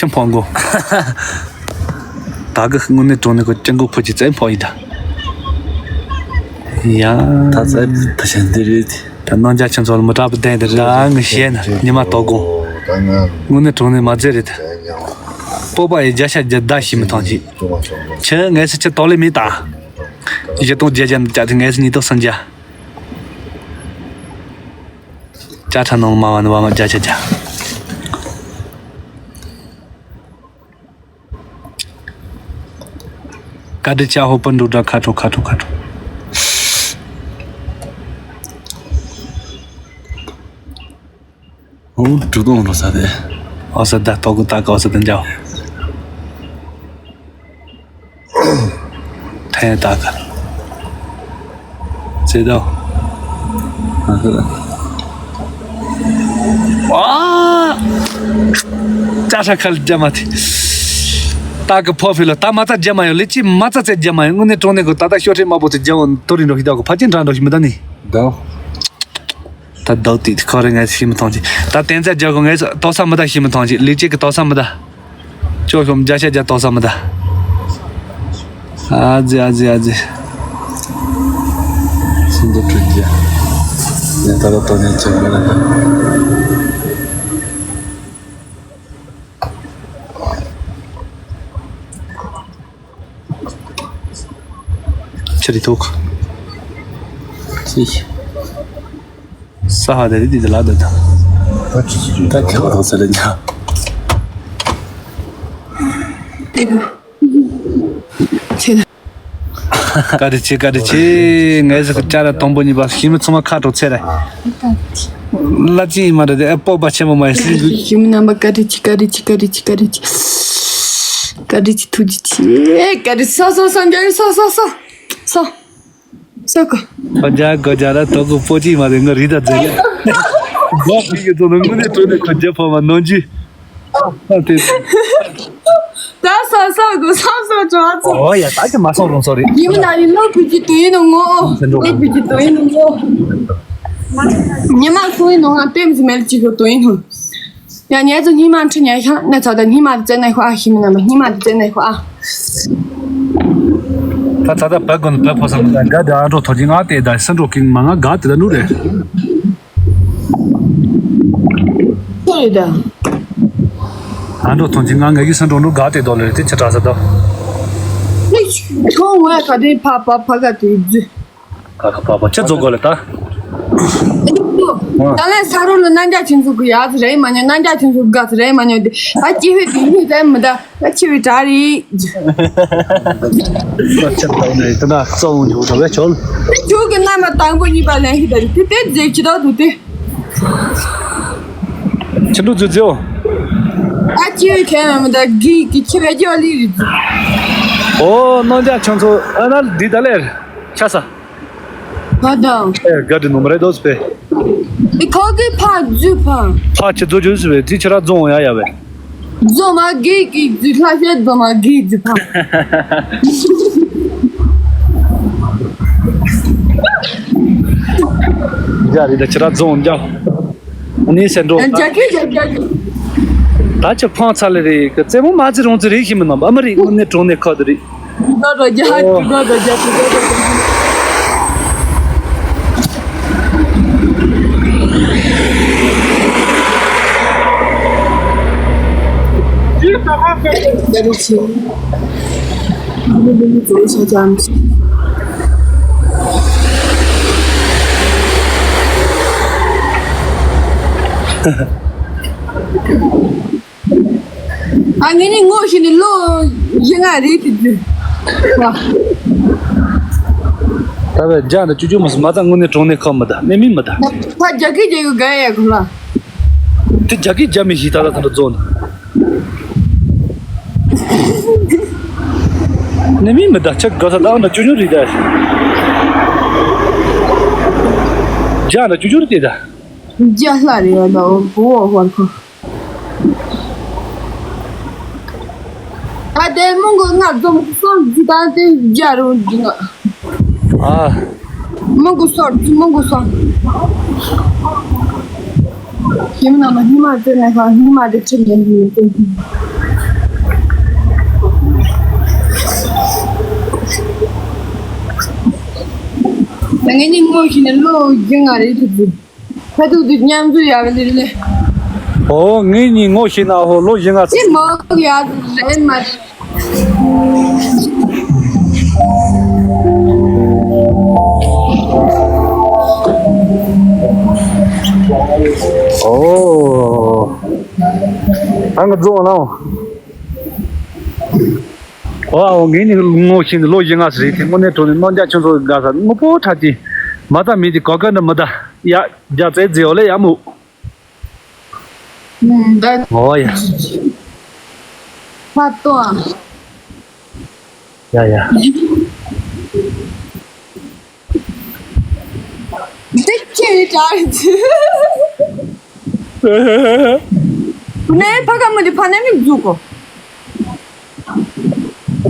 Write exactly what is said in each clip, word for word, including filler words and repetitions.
ཕོ་མགོ། ད་གི་དངོས་གནས་དྲང་གནས་ཁོ་སྐྱིད་མགོ་ཕོ་གྱི་རྩེ་ཕོ་ཡིན་ད། ཡ། ད་རྩེ་ད་ཆ་འདི་རེད། ད་སྣང་རྒྱ་ཁྱེད་ཚོ་ལ་མི་སྐྲག་པ་བསྟན་དེ་ར་ངི་བཤད་ན་ཉི་མ་དོ་དགོང་། དངོས་གནས་དྲང་གནས་མ་རྫས་རེད་ད། སྤོབས་པ་ཡི་བརྒྱ་ཆ་བརྒྱ་ད་ཤི་མི་ཐང་ཅིག་ཁྱེད་ངས་སུ་ཁྱེད་དོགས་ལེ་མེད་ད། བཞི་སྟོང་བརྒྱད་བརྒྱ་འདི་བརྒྱ་དེ་ངས་སུ་ཉིས་སྟོང་སུམ་བརྒྱ། ཅ་ཁྲ་ནང་མ་བ་ནི་བ་མ་བརྒྱ་ཆ་བརྒྱ། བཀའ་དྲིན་ཆེ་ཧོ་པན་འགྲོ་འདྲ་ཁ་དྲོ་ཁ་དྲོ་ཁ་དྲོ། ཨོ་འགྲོ་དོང་འགྲོ་ས་དེ། ཨོ་ས་ད་ཏོག་གུ་ཏག་ཨོ་ས་ད་འཇའ། ཐན་ཏག་ཙེ་དོ། ཨ་ཧ། ཨ། ཅ་ཧྲ་ཁལ་རྒྱ་མ་ཐི། ཏག་གི་ཕོ་ཕི་ལོ་ད་མ་ཙ་རྒྱ་མ་ཡོད་ལི་ཅི་མ་ཙ་ཙེ་རྒྱ་མ་ཡོད་དངོས་གནས་དྲང་གནས་གོ་ད་ད་ཤོ་ཁྲེ་མ་པོ་ཏི་རྒྱ་བོ་ཏོ་རི་འགྲོ་ཤི་ད་གོ་ཕ་ཅིན་དྲ་འགྲོ་ཤི་མི་ད་ནི། དོ། ད་དོ་ཏི་ཁོ་རེ་ངས་ཤི་མི་ཐང་ཅི་ད་བསྟན་རྩ་རྒྱ་གོ་ངས་ཏོ་ས་མི་ད་ཤི་མི་ཐང་ཅི་ལི་ཅི་གི་ཏོ་ས་མི་ད། ཅོ་ཤོམ་བརྒྱ་ཆ་བརྒྱ་ཏོག་ས་མི་ད། ཨ་ཙི་ཨ་ཙི་ཨ་ཙི། སུན་དུ་གྲུ་རྒྱ། ཡ་ད་ལ་ཏོ་ནས་ཅི་མི་ལ་ད། ཆ་རི་ཐོག་ཅི། ས་ཧ་དེ་རི་དི་དི་ལ་དི་ད། ད་ཁྱེད་ཁོ་ཐོག་ས་ལ་ཉ། ཆེ་ན། བཀའ་དྲིན་ཆེ་བཀའ་དྲིན་ཆེ། ངས་ཟིག་གི་ཅ་ར་དང་པོ་གཉིས་པ་ཞི་མི་ཚང་མ་ཁ་དྲོ་ཚེ་རེད། བཀའ་དྲིན་ཆེ། བླ་ཅི་ཡིན་མ་རེད་དེ་ཨེ་སྤོབས་པ་ཆེན་པོ་མ་ཡིན་སྲིད་འགུལ། ཞི་མི་རྣམ་པ་བཀའ་དྲིན་ཆེ་བཀའ་དྲིན་ཆེ་བཀའ་དྲིན་ཆེ་བཀའ་དྲིན་ཆེ། བཀའ་དྲིན་ཆེ་ཐུགས་རྗེ་ཆེ། བཀའ་དྲིན་ཆེ། ས་ས་ས་འཇའ་ས་ས་ས། ས་ས་ས་ག་ས་ག་རྒྱ་ར་དོ་གུ་པོ་ཅི་མ་རེད་ང་རི་ད་ཛེ་ཡ། ག་ཧི་གི་ཚོ་ནང་ངུ་ནས་ཏོ་ནས་ཁ་རྒྱ་ཕ་མ་ནང་ཅི། ཨ་དེ། ད་ས་ས་གུ་ས་ས་ཅོ་ཨ་ཚོ། ཨོ་ཡ་ད་ཀྱི་མ་སོང་རུང་སོ་རེད། ཡིན་ན་ཡིན་ལོ་བུ་ཅི་དུ་ཡིན་ནོ་ངོ་། ལོ་བུ་ཅི་དུ་ཡིན་ནོ་ངོ་། ཉི་མ་སུ་ཡིན་ནོ་ང་ལྟེམ་ཟི་མེལ་ཅི་གུ་དུ་ཡིན་ནོ། ཡང་ཉལ་ཚོ་སྙིང་མ་ཁྲི་ཉལ་ཤག་ན་ཚ་ད་སྙིང་མ་རྩེ་ནས་ཤོག་ཨ་ཤི་མི་ན་མ་སྙིང་མ་རྩེ་ནས་ཤོག་ཨ། ད་ད་ད་བད་གོན་བད་ཕོ་སང་ད་ག་ད་ཨ་འགྲོ་ཐོ་ཅི་ང་དེ་ད་སེ་འགྲོ་ཀིང་མ་ང་ག་དེ་ད་ནུ་རེད། ཁྱོད་ཡོད་ད། ཨ་འགྲོ་ཐོ་ཅི་ང་ང་གི་སེ་འགྲོ་ནུ་ག་དེ་དོ་ལེ་དེ་ཆ་དྲག་ས་ད། ཁྱོད་ངོས་ག་དེ་ཕ་ཕ་ཕ་ག་དེ་རྫུ། ཁ་ཁ་པ་པ་ཁྱེད་ཚོ་དགོས་ལ་ད། ད་ལན་ས་རུ་ལ་རྣམ་རྒྱལ་ཁྱེད་ཚོ་གི་ཡག་ཚོ་རེད་མ་ཉོ། རྣམ་རྒྱལ་ཁྱེད་ཚོ་དགའ་ཚོ་རེད་མ་ཉོ། དེ་ད་སྐྱེ་བའི་དེ་ཉིད་ཙམ་མི་ད་ད་ཁྱེད་བའི་གྲ་རེད། ཁྱེད་ད་ནས་ད་ན་གཙོ་བོ་ཉོ་ད་བས་ཆོལ། དེ་ཁྱོད་ཀྱི་རྣམ་པ་དང་པོ་གཉིས་པ་ལན་ཞིག་ད་རེད་དེ་དེ་རྫས་ཁྱི་ད་དུ་དེ། ཁྱེད་འགྲོ་རྫུ་རྫུའོ། ད་ཁྱེད་བའི་ཁྱེད་མ་མི་ད་གི་གི་ཁྱེད་བའི་རྒྱ་ལི་རེད། ཨོ་རྣམ་རྒྱལ་ཁྱེད་ཚོ་ཨ་ན་འདི་ད་ལེར་ཁྱ་ས། ཕ་དང་། ཨེ་ག་དྲི་ནོ་མ་རེད་དོ་སི་པེ། ཨེ་ཁོ་གི་ཕ་རྫུ་ཕ། ཕ་ཁྱི་རྫུ་རྫུ་སི་པེ་དྲི་ཁྱི་ར་རྫོང་ཡ་ཡ་བེ། རྫོང་མ་གི་གི་རྫུ་ལྷ་ཤེད་རྫོང་མ་གི་རྫུ་ཕ། རྒྱ་རི་ད་ཁྱི་ར་རྫོང་རྒྱ། ནི་སེ་འགྲོ། རྒྱ་གི་རྒྱ་རྒྱ་གི། ད་ཁྱི་ཕང་ཚ་ལེ་རེད་གི་རྩེ་མོ་མ་ཚི་རོང་ཚི་རེད་ཤི་མི་ནམ་ཨ་མ་རི་དངོས་གནས་གྲོང་ནས་ཁ་དུ་རེད། དྲུག་སྒྲ་རོ་བརྒྱ། ཨོ། དྲུག་སྒྲ་རོ་བརྒྱ། དྲུག་སྒྲ་རོ་བརྒྱ། བརྒྱ་རེ་ཆེ། འདི་ནི་འདི་ནི་བཟོ་བྱ་ཅམ། ཨ་ངེད་གཉིས་ངོ་ཤེས་ནས་ལོ་བཞི་ལྔ་རེད་དེ་དུས། ད་བས་རྒྱ་འདྲ་ཅུ་ཅུ་མ་སུ་མ་ད་དངོས་གནས་གྲོང་ནས་ཁ་མི་ད་མེ་མི་མི་ད། ད་རྒྱ་སྐད་རྒྱ་ཡོད་ག་ཡ་གོ་ལ། དེ་རྒྱ་སྐད་རྒྱ་མི་ཤེས་ད་ད་ད་འདྲ་རྫོང་ནས་མེ་མི་མི་ད་ཆ་ག་ས་ད་འདྲ་ཅུ་ཅུ་རེད་ད། རྒྱ་འདྲ་ཅུ་ཅུ་རེད་དེ་ད། རྒྱ་ལྷ་རེད་ཡ་ད་འོ་བོ་བ་བར་ཁོ། ད་དེ་མོང་གོ་ང་རྫོང་སོང་རྒྱུ་དང་དེ་རྒྱ་རུ་འགྲོ་ང་། ཨ། མོང་གོ་སོར་མོང་གོ་སོང་། ཞིམ་ན་མ་ཉི་མ་དེ་ནས་ཁ་ཉི་མ་དེ་ཁྲིད་ནས་ཉི་མ་དེ། ངེད་གཉིས་ངོ་ཤེས་ནས་ལོ་བཞི་ལྔ་རེད་ཟེར་གྱི། ཁ་ཐུག་ཏུ་མཉམ་འཛོམས་ཡག་གི་ལེ་ལེ། ཨོ་ངེད་གཉིས་ངོ་ཤེས་ན་ཧོ་ལོ་བཞི་ལྔ་ཙམ། དེ་མོ་ཡག་རེད་མ་རེད། ཨོ། ཨ་ང་རྫོང་ནང་། ཨོ་ཨོ་ངེད་གཉིས་ངོ་ཤེས་ནས་ལོ་བཞི་ལྔ་ཙམ་རེད་དེ། དངོས་གནས་དྲང་གནས་རྣམ་རྒྱལ་ཁྱོད་ཚོ་དགའ་ས་དངོས་པོ་ཁྲ་ཅིག་མ་ད་མི་དེ་གོ་སྐབས་འདྲ་མི་ད་ཡ། རྒྱ་ཙེ་ཙེ་ཡོ་ལེ་ཡ་མོ། ད་ཨོ་ཡ། ཕ་ཏོ། ཡ་ཡ། འདི་ཁྱེད་རེད་དྲ་རེད། ནས་ཕ་ག་མི་འདི་ཕ་ནས་མི་འཛུག་གོ།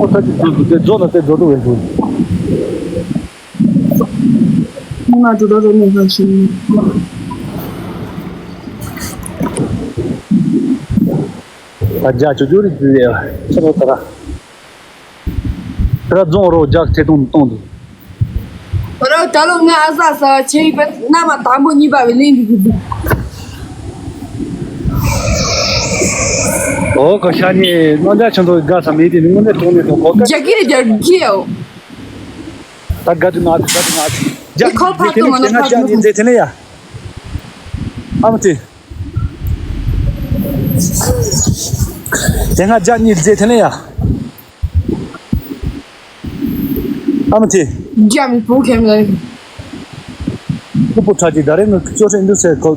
ཁོ་ཐག་གི་འཛུག་འཛུག་དེ་རྫོགས་ན་དེ་རྫོགས་འདུག་བས་འདུག་ང་འགྲོ་འགྲོ་རོ་མི་ཧ་ཤི། ད་རྒྱ་ཆུ་ཆུ་རིག་རེད་ཆུ་རོ་ད་ར། ད་ར་རྫོང་རོ་རྒྱག་ཐེ་གཏོང་གཏོང་འདུག་ཁོ་རང་ད་ལོ་ང་ཨ་ས་ས་ཆེ་བའི་མནའ་མ་དང་པོ་གཉིས་པ་བའི་གླིང་གི་གི་འདུག་ཨོ་ཁོ་ཤ་ཉེ་རྣམ་རྒྱལ་ཁྱོད་ཚོ་དགའ་ས་མེད་དེ་ནི་དངོས་གནས་དྲང་གནས་དང་གོ་སྐབས། རྒྱ་གི་རེད་རྒྱ་གི་ཡོ། ད་དགའ་དུ་མ་དུ་དགའ་དུ་མ་དུ། རྒྱ་ཁོ་ཕ་ཏོ་མ་ན་ཕ་ཏོ་མ་ན། དེ་ནས་ཡ། ཨ་མ་དེ། དེ་སྔ་རྒྱ་གཉིས་རྫས་དེ་ནས་ཡ། ཨ་མ་དེ། རྒྱ་མི་བུ་ཁེམ་ལ། ཁུ་པོ་ཁྲ་ཅིག་ད་རེས་ངས་ཅོ་ཧྲེ་འདུག་ཟེར་གོ།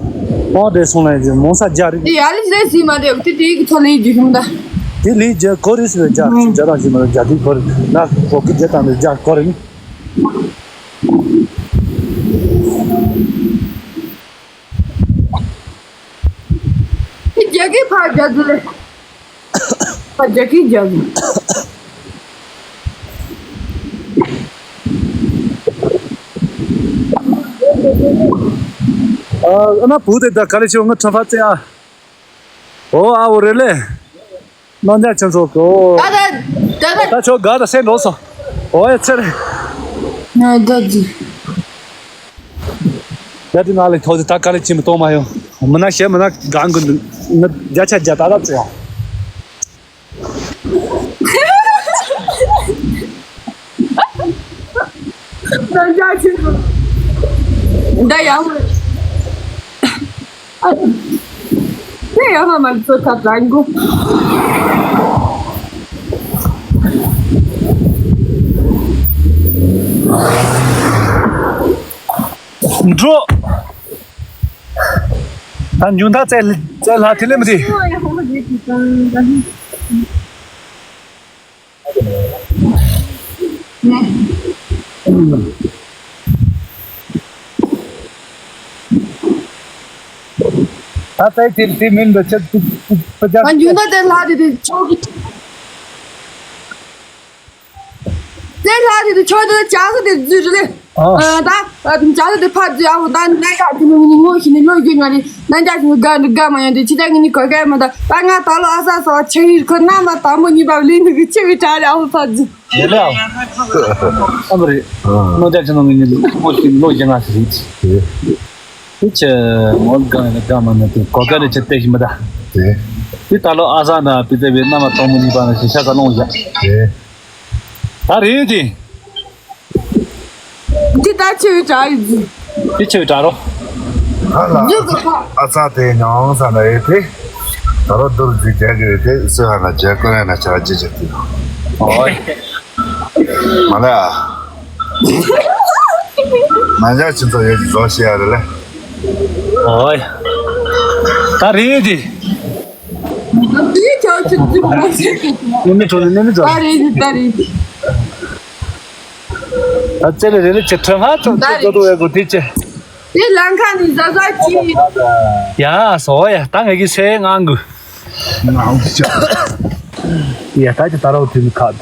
ཨོ་དེ་སོང་ལ་ཡིན་མོང་ས་རྒྱ་རེད། དེ་ཡ་ལི་ཟེར་ཟིན་མ་རེད་དེ་དེའི་གི་ཚོ་ལི་རྒྱུ་ཤོང་ད། དེ་ལི་རྒྱ་གོ་རེད་ཟེར་རྒྱ་རྒྱ་རང་ཟིན་མ་རེད་རྒྱ་དེ་གོ་རེད་ན་གོ་གི་རྒྱ་དང་ནི་རྒྱ་གོ་རེད་ནི། དེ་རྒྱ་གི་ཕར་རྒྱ་དེ་ལས། ཨ་རྒྱ་སྐད་རྒྱག་གི། ཨ་ཨ་མ་བུ་དེ་ད་ག་རེ་བྱེད་ང་ཁྲོན་ཕ་ཙེ་ཨ། ཨོ་ཨ་འོ་རེད་ལེ། རྣམ་རྒྱལ་ཁྱོད་ཚོ་གོ། ད་ད་ད་ད། ད་ཆོ་ག་ད་སེ་འགྲོ་སོང་། ཨོ་ཡ་ཚེ་རེད། ང་ད་ཅི། ཡ་དེ་ན་ལེ་ཐོག་དེ་ད་ག་ལེ་ཅི་མི་གཏོང་མ་ཡོང་། མི་ན་ཤེས་མི་ན་གང་གི་འདུག་ང་བརྒྱ་ཆ་བརྒྱ་ད་ལབ་ཙེ་ཡ། ད་ཡག་པོ། ད་ཡག་པོ་མ་ཚོ་ཁ་དྲང་གོ། འགྲོ། ད་མཇུག་མཐའ་བཙལ་བཙལ་ལྷ་དེ་ལས་མི་དེ། ད་ལྟའི་དེ་དེ་མིན་འདི་ཆ་ཏུ་ཏུ་ཏུ་ཏུ་ད་མཇུག་མཐའ་དེ་ལྷ་དེ་དེ་ཆོག་གི། དེ་ལྷ་དེ་དེ་ཆོག་དེ་ལྕགས་ས་དེ་རྫུས་རེད། ཨ། ཨ་ད་ཨ་ལྕགས་ས་དེ་ཕར་རྫུས་ཨ་ཧོ་ད་ནང་ཀ་དེ་ནི་ངོ་ཤེས་ནི་ལོ་རྒྱུས་ང་རེད། ནང་ཀ་དེ་ནི་དགའ་འདི་དགའ་མ་ཡོང་དེ་ཕྱི་ད་ངི་ནི་གོ་སྐལ་མ་ད་ད་ང་ད་ལོ་ཨ་ས་ས་བ་ཆེ་ཡིར་ཁོ་ན་མ་དང་པོ་གཉིས་པ་ལི་ནི་གི་ཆེ་བའི་གྲ་རེད་ཨ་ཧོ་ཕར་རྫུས། ཡེ་ལེ་ཨ། ཨ་མ་རེད། ཨ། ནང་ཀ་དེ་ནི་ངི་ནི་ལོ་ཤེས་ལོ་རྒྱུས་ང་ཞིག་རེད། དེ་ཆེ་མོ་དགའ་ཡིན་ན་དགའ་མ་ན་དེ་གོ་སྐལ་རེ་ཆེ་སྟེ་ཞིག་མི་ད། དེ་དེ་ད་ལོ་ཨ་ས་ན་པི་ཙེ་བའི་ན་མ་དང་པོ་གཉིས་པ་ན་ཞིག་ཤ་ས་ལོང་བཞག་དེ། ད་རེད་དེ། འདི་ལྟར་ཆེ་བའི་གྲ་ཡི་རྫུ། འདི་ཆེ་བའི་གྲ་རོ། ཧ་ལ། རྫུ་གི་ཕ། ཨ་ཚ་དེ་ཉང་ས་ན་ཡོད་དེ། ད་རོ་རྡོར་རྫི་རྒྱག་གི་རེད་དེ་སུ་ཧ་ན་རྒྱ་ཀོ་ཡ་ན་ཆ་ཅི་ཅི་དེ། ཨོ་ཡ། མ་ལ། མ་ཇ་ཅི་ཚོ་ཡོད་ཀྱི་བཟོ་ཤེས་ཡ་རེད་ལེ། ཨོ་ཡ། ད་རེད་དེ། དེའི་ཆ་ཆུ་ཆུ་མ་ཟེར་གི། ནི་མི་ཚོ་ནི་ནི་མི་ཚོ། ད་རེད་ད་རེད། ད་ཚེ་ལེ་རེ་ལེ་ཆེ་ཁྲ་ཧ་ཚོ་ད་ཚོ་རེད། ཚོ་ཡ་གོ་དེ་ཆེ། དེ་ལང་ཁ་ནི་ཟ་ཟ་ཅི། ཡ་སོ་ཡ་ད་ངེད་ཀྱི་སེ་ངང་གུ། ངང་ཆ། ཡ་ད་ཅི་ད་རོ་དེ་མི་ཁ་ད།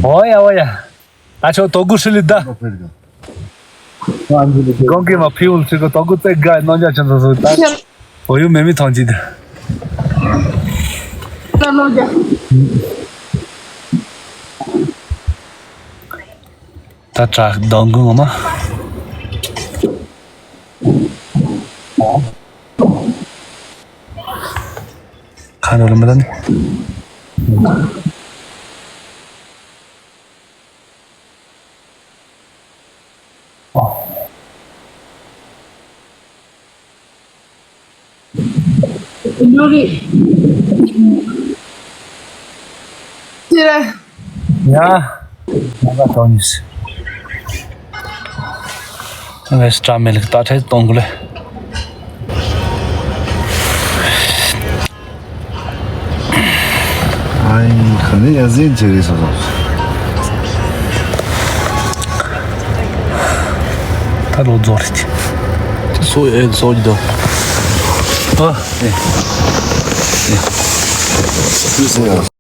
ཨོ་ཡ་ཨོ་ཡ། ད་ཆོ་དོ་གུ་ཧྲི་ལི་ད། གོང་གི་མ་ཕིའུ་ལ་ཚིག་གོ་དོ་གུ་ཙེ་དགའ་ནོ་ཇ་ཆེན་སོ་སོ་ད། འོ་ཡུ་མེ་མི་ཐོང་ཅི་ད། ད་ལོ་ཇ། ད་དྲག་གདང་གུང་ངོ་མ། ཁ་ནོ་ལ་མི་ལ་ནི། ཡ། ང་ལ་དོན་ཡོད། ངས་སྐྲ་མེད་ལ་ད་ཐེ་གཏོང་དགོས་ལེ། ཨའི་ཁ་ནས་ཡ་ཟིན་ཅི་རེད་སོ་སོ། ད་ལོ་རྫོགས་རེད། སོ་ཨེ་སོ་ཡི་དོ། ཨ། ཨེ། ཨེ།